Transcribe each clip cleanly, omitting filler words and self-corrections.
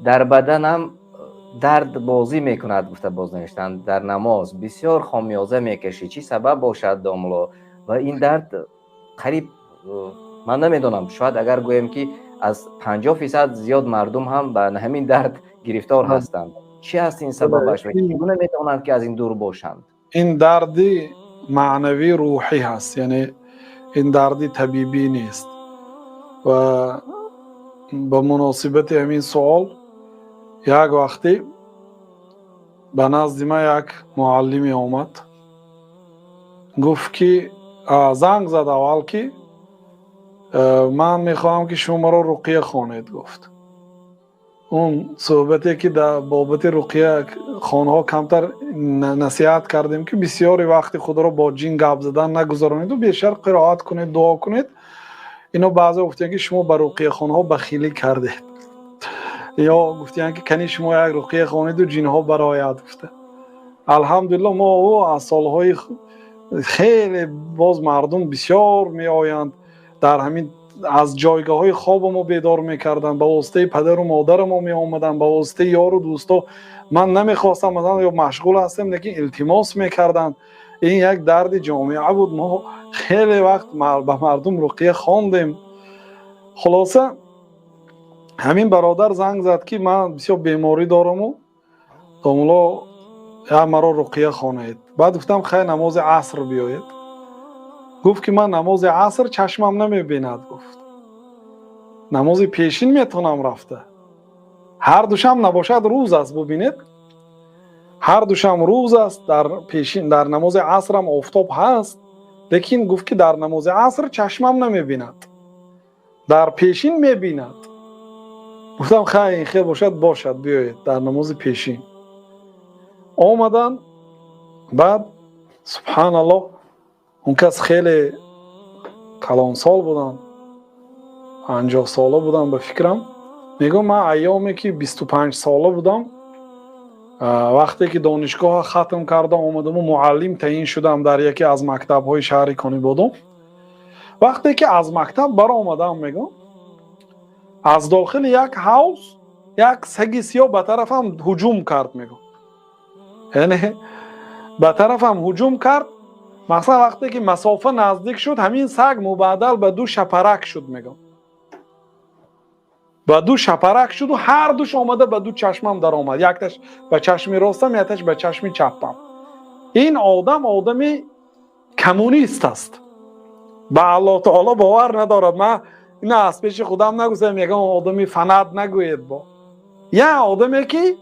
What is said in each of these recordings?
Дар баданам дард бозӣ мекунад, гуфта боз навиштанд, дар намоз бисёр хомёза мекашӣ, чӣ сабаб бошад, домло? Ва ин дард қариб, ман намедонам, шояд агар гӯем, ки аз 50% зиёд мардум ҳам ба ҳамин дард гирифтор ҳастанд. Чӣ ҳаст ин сабабаш ва чӣ гуна метавонанд, ки аз ин дур бошанд? Ин дарди маънавӣ, рӯҳӣ ҳаст, яъне ин дарди табибӣ нест. Ва ба муносибати ҳамин суол, як вақте ба назди ман як муаллиме омад, гуфт ки, занг зад аввал, ки ман мехоҳам, ки шумо маро руқия хонед, гуфт. Он суҳбате ки дар бобати руқия хонҳо камтар насиҳат кардем, ки бисёре вақти худро бо ҷин гап задан нагузаронеду бештар қироат кунед, дуо кунед. Ино баъзе гуфтанд, ки шумо ба руқияхонҳо бахилӣ кардед, ё гуфтанд, ки кани шумо як руқия хонеду ҷинҳо барояд, гуфта. Алҳамдулилло, мо аз солҳои хеле боз мардум бисёр меоянд, дар ҳамин аз ҷойгоҳҳои хоба мо бедор мекарданд, ба воситаи падару модари мо меомаданд, ба воситаи ёру дӯсто. Ман намехостам, масалан, ё машғул ҳастем, лекин илтимос мекарданд. Ин як дарди ҷомеа буд. Мо хеле вақт ба мардум руқия хондем. Хулоса, ҳамин бародар занг зад, ки ман бисёр беморӣ дораму, домулло, як маро руқия хонед. Баъд гуфтам: «Хайр, намози аср биёед». Гуфт, ки ман намози аср чашмам намебинад, гуфт, намози пешин метавонам рафта. Ҳар душам набошад, рӯз аст, бубинед, ҳар душам рӯз аст. Дар пешин, дар намози асрам офтоб ҳаст, лекин гуфт, ки дар намози аср чашмам намебинад, дар пешин мебинад. Гуфтам: «Хайр, ин хел бошад, бошад, биёед». Дар намози пешин омаданд. Баъд, субҳаналлоҳ, он кас хеле калонсол буданд, 50сола будам ба фикрам. Мегӯям, ман айёме ки 25сола будам, вақте ки донишгоҳа хатм кардам, омадаму муаллим таъин шудам дар яке аз мактабҳои шаҳри Конибодом. Вақте ки аз мактаб баромадам, мегӯям, аз дохили як ҳавз як саги сиёҳ ба тарафам ҳуҷум кард, мегӯям, яъне ба тарафам ҳуҷум кард. Мақсад, вақте ки масофа наздик шуд, ҳамин саг мубаддал ба ду шапарак шуд, мегӯям, ба ду шапарак шуду ҳар душ омада ба ду чашмам даромад, якташ ба чашми ростам, якташ ба чашми чаппам. Ин одам одами коммунист аст, ба Аллоҳ таоло бовар надорад. Ман ина аз пеши худам нагӯзам, ягон одами фанат нагӯед, бо як одаме ки,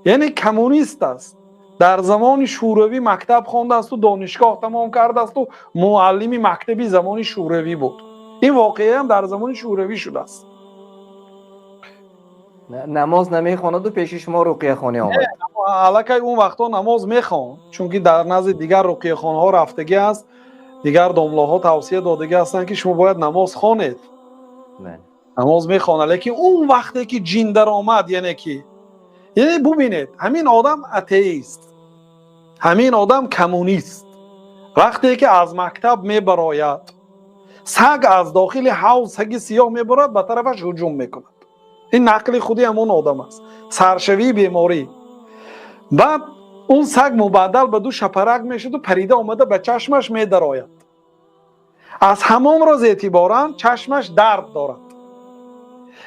яъне, коммунист аст, дар замони шӯравӣ мактаб хондаасту донишгоҳ тамом кардаасту муаллими мактаби замони шӯравӣ буд. Ин воқеаам дар замони шӯравӣ шудааст. Намоз намехонаду пеши шумо руқияхонӣ омад? Аллакай он вақтҳо намоз мехонд, чунки дар назди дигар руқияхонҳо рафтагӣ аст, дигар домлоҳо тавсия додагӣ ҳастанд, ки шумо бояд намоз хонед. Намоз мехонад, лекин он вақте ки ҷин даромад, яъне ки, яъне бубинед, ҳамин одам атеист, ҳамин одам коммунист, вақте ки аз мактаб мебарояд, саг аз дохили ҳавз, саги сиёҳ мебарад, ба тарафаш ҳуҷум мекунад. Ин нақли худи ҳамон одам аст. Саршавии беморӣ. Баъд он саг мубаддал ба ду шапарак мешуду парида омада ба чашмаш медарояд. Аз ҳамон рӯз эътиборан чашмаш дард дорад.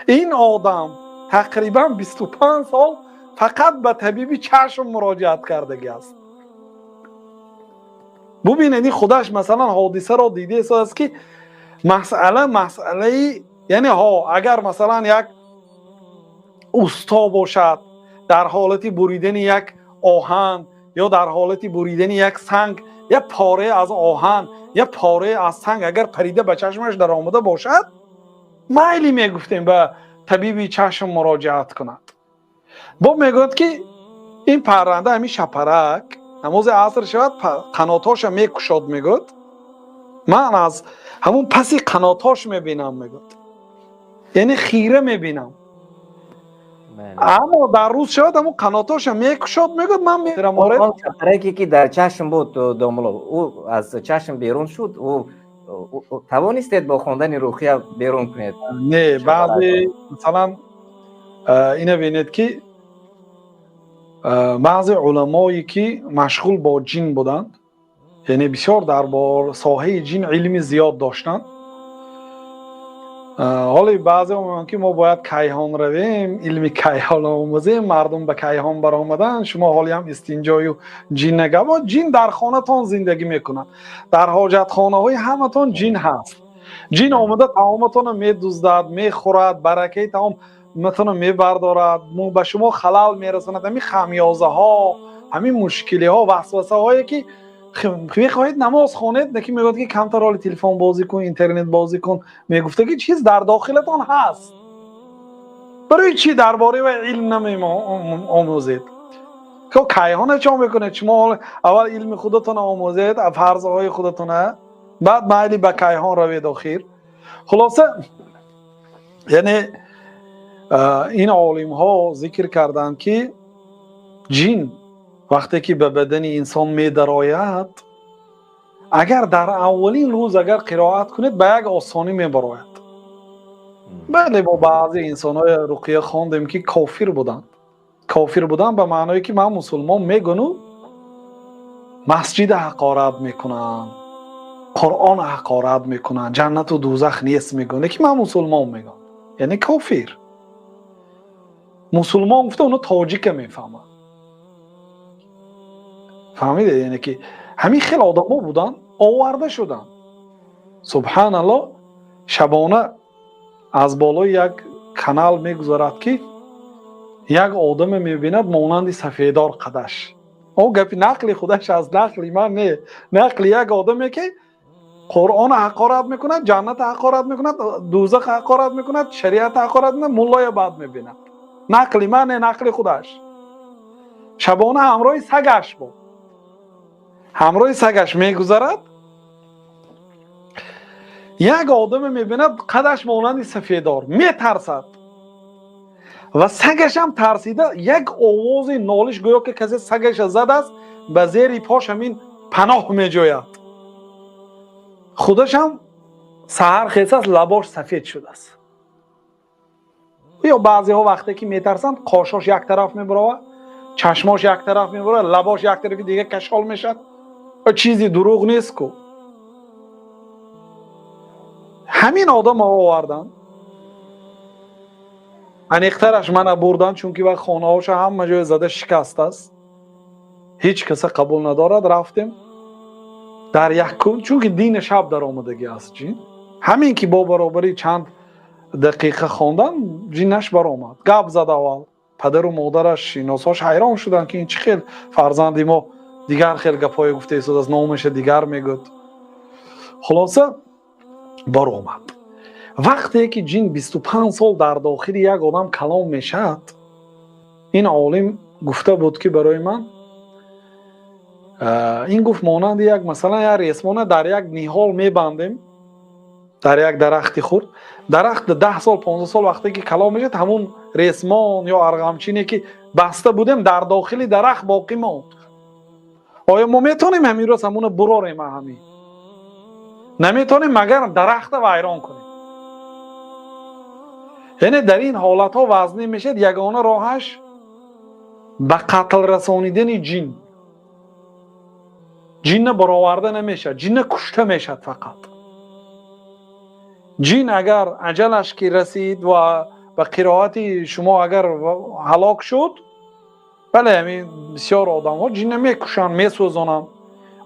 Ин одам тақрибан 25 сол фақат ба табиби чашм муроҷиат кардагӣ аст. Бубинед, ин худаш, масалан, ҳодисаро дида истодааст, ки масъала масъалаи, яъне, ҳо, агар, масалан, як усто бошад, дар ҳолати буридани як оҳан ё дар ҳолати буридани як санг, як пора аз оҳан, як пора аз санг агар парида ба чашмаш даромада бошад, майли, мегуфтем, ба табиби чашм муроҷиат кунад. Бо мегӯяд, ки ин парранда, ҳамин шапарак, намози аср шавад, қанотҳоша мекушод, мегӯяд, ман аз ҳамун паси қанотҳош мебинам, мегӯяд, яъне хира мебинам. Аммо дар рӯз шавад, ҳамун қанотҳоша мекушод, мегӯяд, ман Шапараке ки дар чашм буд, домулло, ӯ аз чашм берун шуд? Ӯ тавонистед бо хондани руқия берун кунед? Не, баъзе, масалан, Ина бинед, ки баъзе уламое, ки машғул бо ҷин буданд, яъне бисёр дар соҳаи ҷин илми зиёд доштанд. Ҳоле баъзе мегӯянд, ки мо бояд кайҳон равем, илми кайҳон омӯзем, мардум ба кайҳон баромаданд, шумо ҳолиам истинҷою ҷин нагабо. Ҷин дар хонатон зиндагӣ мекунад, дар ҳоҷатхонаҳои ҳаматон ҷин ҳаст. Ҷин омада таоматонро медуздад, мехӯрад, баракаи таоматонро мебардорад, ба шумо халал мерасонад. Ҳамин хамёзаҳо, ҳамин мушкилиҳо, васвасаҳое, ки мехоҳед намоз хонед, лекин мегӯяд, ки камтар ҳоли телефон бозӣ кун, интернет бозӣ кун, мегуфтаги чиз дар дохилатон ҳаст. Барои чӣ дар бораи вай илм намеомӯзед? Кайҳона чо мекунед шумо? Аввал илми худатонро омӯзед, фарзҳои худатона, баъд майли ба кайҳон равед. Охир, хулоса, яъне ин олимҳо зикр карданд, ки ҷин вақте ки ба бадани инсон медарояд, агар дар аввалин рӯз агар қироат кунед, ба як осонӣ мебарояд. Бале, бо баъзе инсонҳои руқия хондем, ки кофир буданд. Кофир буданд ба маъное, ки ман мусулмон мегуну масҷида ҳақорат мекунанд, Қуръон ҳақорат мекунанд, ҷаннату дӯзах нест мегӯянд, лекин ман мусулмон мегӯям, яъне кофир. Мусулмон гуфта, оно тоҷика мефаҳманд, фаҳмиде? Яъне ки ҳамин хел одамо буданд, оварда шуданд. Субҳаналлоҳ, шабона аз болои як канал мегузарад, ки як одаме мебинад, монанди сафедор қадаш. О, гапи нақли худаш аст, нақли ман не, нақли як одаме, ки Қуръона ҳақорат мекунад, ҷанната ҳақорат мекунад, дӯзаха ҳақорат мекунад, шариата ҳақорат мекунад, муллоя бад мебинад. Нақли ман не, нақли худаш. Шабона ҳамроҳи сагаш буд, ҳамроҳи сагаш мегузарад, як одаме мебинад, қадаш монанди сафедор, метарсад ва сагашам тарсида, як овози нолиш, гӯё ки касе сагаша задааст, ба зери пош ҳамин паноҳ меҷояд. Худашам саҳар хесааст, лабош сафед шудааст. Ё баъзеҳо вақте ки метарсанд, қошош як тараф мебаровад, чашмош як тараф мебаровад, лабош як тарафи дига кашол мешавад. Чизи дурӯғ нест ку. Ҳамин одамро оварданд, аниқтараш мана бурданд, чунки вай хонаҳоша ҳама ҷое зада шикастааст, ҳеҷ каса қабул надорад. Рафтем дар якум, чунки дини шаб даромадагӣ аст ҷин. Ҳамин ки бо баробари чанд дақиқа хондан, ҷиннаш баромад, гап зад. Аввал падару модараш, шиносҳош ҳайрон шуданд, ки ин чӣ хел фарзанди мо дигар хел гапҳое гуфта истодааст, номаша дигар мегӯяд. Хулоса, баромад. Вақте ки ҷин 25 сол дар дохили як одам калом мешавад, ин олим гуфта буд, ки барои ман ин гуфт, монанди як, масалан, як ресмона дар як ниҳол мебандем, дар як дарахти хурд. Дарахт 10 сол, 15 сол вақте ки калом мешавад, ҳамун ресмон ё арғамчине, ки баста будем, дар дохили дарахт боқӣ монд. Оё мо метавонем ҳамин рӯз ҳамуна бурорем? Ҳамин наметавонем, магар дарахта вайрон кунем. Яъне дар ин ҳолатҳо вазнин мешавад. Ягона роҳаш ба қатл расонидани ҷин. Ҷинна бароварда намешавад, ҷинна кушта мешавад фақат. Ҷин агар аҷалаш ки расид ва ба қироати шумо агар ҳалок шуд, бале, ҳамин бисёр одамҳо ҷинна мекушанд, месӯзонанд.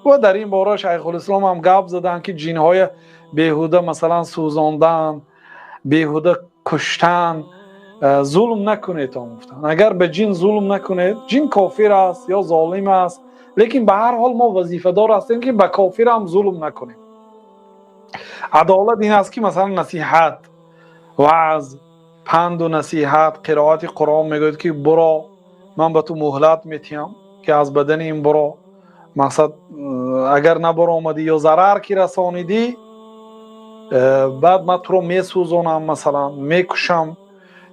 Ва дар ин бора Шайхулислом ҳам гап заданд, ки ҷинҳоя беҳуда, масалан, сӯзондан, беҳуда куштан, зулм накунед, он гуфтанд. Агар ба ҷин зулм накунед, ҷин кофир аст ё золим аст, лекин ба ҳар ҳол мо вазифадор ҳастем, ки ба кофирам зулм накунем. Адолат ин аст, ки масалан насиҳат, ваъз, панду насиҳат, қироати Қуръон, мегӯяд, ки буро, ман ба ту муҳлат метиҳам, ки аз бадани ин буро. Мақсад, агар набаромадӣ ё зарар ки расонидӣ, баъд ман туро месӯзонам, масалан, мекушам.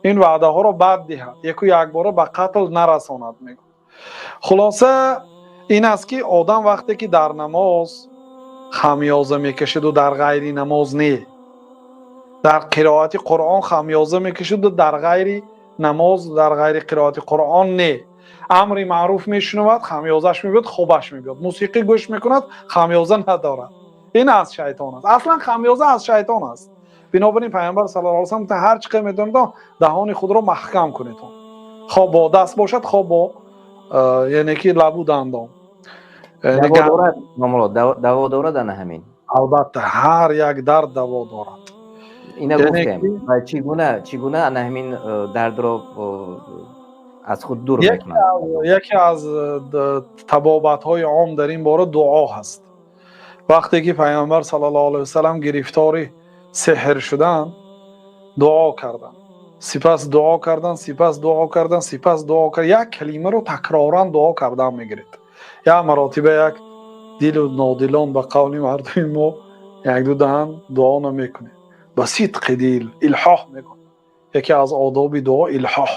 Ин ваъдаҳоро баъд диҳад, яку якбора ба қатл нарасонад, мегӯ. Хулоса, ин аст, ки одам вақте ки дар намоз хамёза мекашиду, дар ғайри намоз не, дар қироати Қуръон хамёза мекашиду, дар ғайри Намоз, дар ғайри қироати Қуръон не. Амри маъруф мешунавад, хамёзаш мебиёд, хобаш мебиёд. Мусиқӣ гӯш мекунад, хамёза надорад. Ин аз шайтон аст. Аслан хамёза аз шайтон аст. Бинобар ин Пайғамбар саллаллоҳу алайҳи васаллам ҳар чӣ қадр метавонед, даҳони худро маҳкам кунед, хоҳ бо даст бошад, хоҳ бо, яъне ки, лабу дандон. Даво дорад ана ҳамин? Албатта, ҳар як дард даво дорад. Ина гуфтем, чӣ гуна ана ҳамин дардро аз худ дур мекунад? Яке аз табобатҳои ом дар ин бора дуо ҳаст. Вақте ки Пайғамбар саллаллоҳу алайҳи васаллам гирифтори сеҳр шуданд, дуо карданд, сипас дуо кардан, сипас дуо кардан, сипас дуо кард. Як калимаро такроран дуо кардан мегиред. Як маротиба як дилу нодилон, ба қавли мардуми мо, якду даҳан дуо намекунед, ба сидқи дил илҳоҳ мекунед. Яке аз одоби дуо илҳоҳ,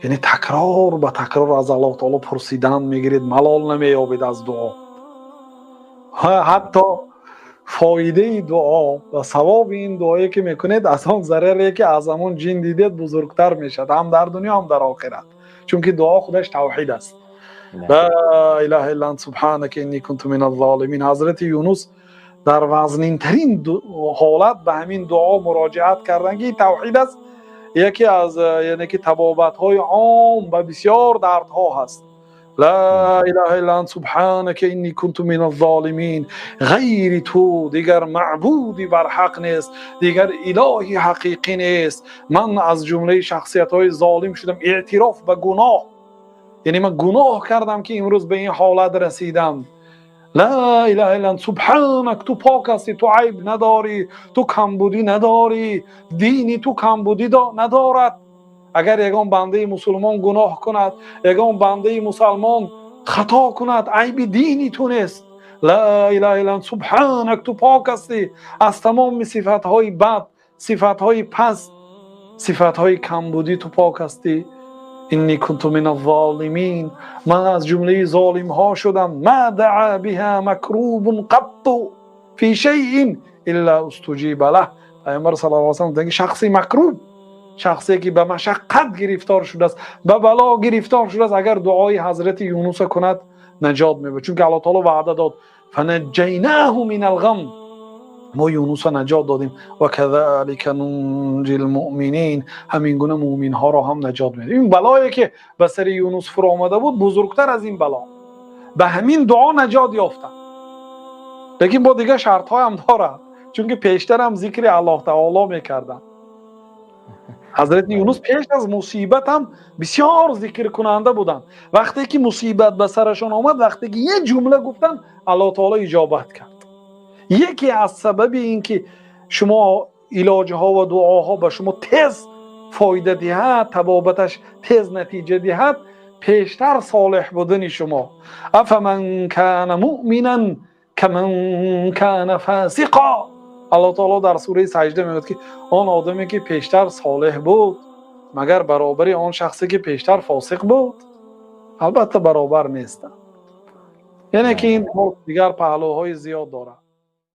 яъне такрор ба такрор аз Аллоҳ таоло пурсидан мегиред, малол намеёбед аз дуо. Ҳатто фоидаи дуо ва савоби ин дуое ки мекунед, аз он зараре ки аз ҳамон ҷин дидед бузургтар мешавад, ҳам дар дунё, ҳам дар охират, чунки дуо худаш тавҳид аст. لا إله إلا أنت سبحانك إني كنت من الظالمين. Ҳазрати Юнус дар вазнинтарин ҳолат ба ҳамин дуо муроҷиат карданд, ки тавҳид аст. Яке аз, яъне ки, табобатҳои ом ба бисёр дардҳо ҳаст. لا إله إلا أنت سبحانك إني كنت من الظالمين. Ғайри ту дигар маъбуди барҳақ нест, дигар илоҳи ҳақиқӣ нест. Ман аз ҷумлаи шахсиятҳои золим шудам. Эътироф ба гуноҳ, яъне ман гуноҳ кардам, ки имрӯз ба ин ҳолат расидам. لا إله إلا أنت سبحانك. Ту пок ҳастӣ, ту айб надорӣ, ту камбудӣ надорӣ, дини ту камбудӣ надорад. Агар ягон бандаи мусулмон гуноҳ кунад, ягон бандаи мусалмон хато кунад, айби дини ту нест. لا إله إلا أنت سبحانك. Ту пок ҳастӣ аз тамоми сифатҳои бад, сифатҳои паст, сифатҳои камбудӣ, ту пок ҳастӣ. إني كنت من الظالمين. Ман аз ҷумлаи золимҳо шудам. ما دعا بها مكروب قط في شيء إلا استجيب له. Пайғамбар саллаллоҳу алайҳи васаллам гуфтанд, ки шахси макруб, шахсе ки ба машаққат гирифтор шудааст, ба бало гирифтор шудааст, агар дуои ҳазрати Юнуса кунад, наҷот мебарад, чунки Аллоҳ таоло ваъда дод: فنجيناه من الغم. Мо Юнуса наҷот додем. وكذلك ننجي المؤمنين. Ҳамин гуна муъминҳоро ҳам наҷот медиҳем. Ин балое ки ба сари Юнус фуромада буд, бузургтар аз ин бало, ба ҳамин дуо наҷот ёфтанд. Лекин бо дигар шартҳоям дорад, чунки пештарам зикри Аллоҳ таоло мекарданд. Ҳазрати Юнус пеш аз мусибатам бисёр зикркунанда буданд. Вақте ки мусибат ба сарашон омад, вақте ки як ҷумла гуфтанд, Аллоҳ таоло иҷобат кард. Яке аз сабаби ин ки шумо илоҷҳо ва дуоҳо ба шумо тез фоида диҳад, табобаташ тез натиҷа диҳад, пештар солеҳ будани шумо. أفمن كان مؤمنا كمن كان فاسقا. Аллоҳ таоло дар сураи Саҷда мегӯяд, ки он одаме ки пештар солеҳ буд, магар баробари он шахсе ки пештар фосиқ буд? Албатта, баробар нестанд. Яъне ки ин дигар паҳлӯҳои зиёд дорад.